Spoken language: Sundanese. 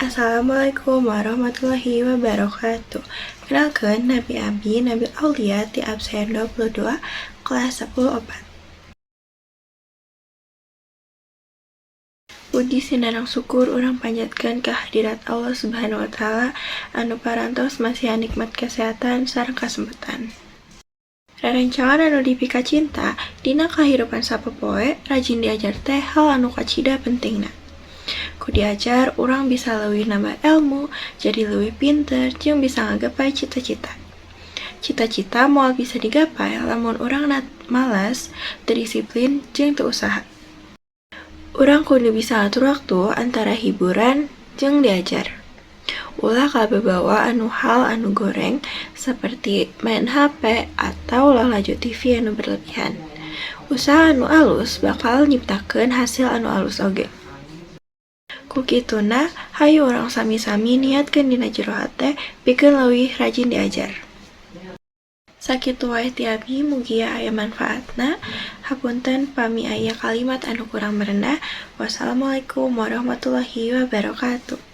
Assalamualaikum warahmatullahi wabarakatuh. Kenalkeun, nami abi Nabil Aulia ti absen 22 kelas 10 opat. Puji sinareng syukur urang panjatkeun ka hadirat Allah Subhanahu wa Ta'ala anu parantos masihan nikmat kesehatan sareng kasempatan. Rerencangan anu dipikacinta dina kahirupan sapopoe, rajin diajar teh hal anu kacida pentingna. Ku diajar, urang bisa leuwih nambah elmu, jadi leuwih pinter, jeung bisa ngagapai cita-cita. Cita-cita moal bisa digapai lamun urangna malas, teu disiplin, jeung teu usaha. Urang kudu bisa ngatur waktu antara hiburan jeung diajar. Ulah kababawa anu hal anu goreng saperti maen HP atau lalajo TV anu berlebihan. Usaha anu alus bakal nyiptakeun hasil anu alus oge. Ku kituna, hayu urang sami-sami niatkeun dina jero hate pikeun leuwih rajin diajar. Sakitu wae ti abi, mugia aya manfaatna. Hapunten pami aya kalimat anu kurang merenah. Wassalamualaikum warahmatullahi wabarakatuh.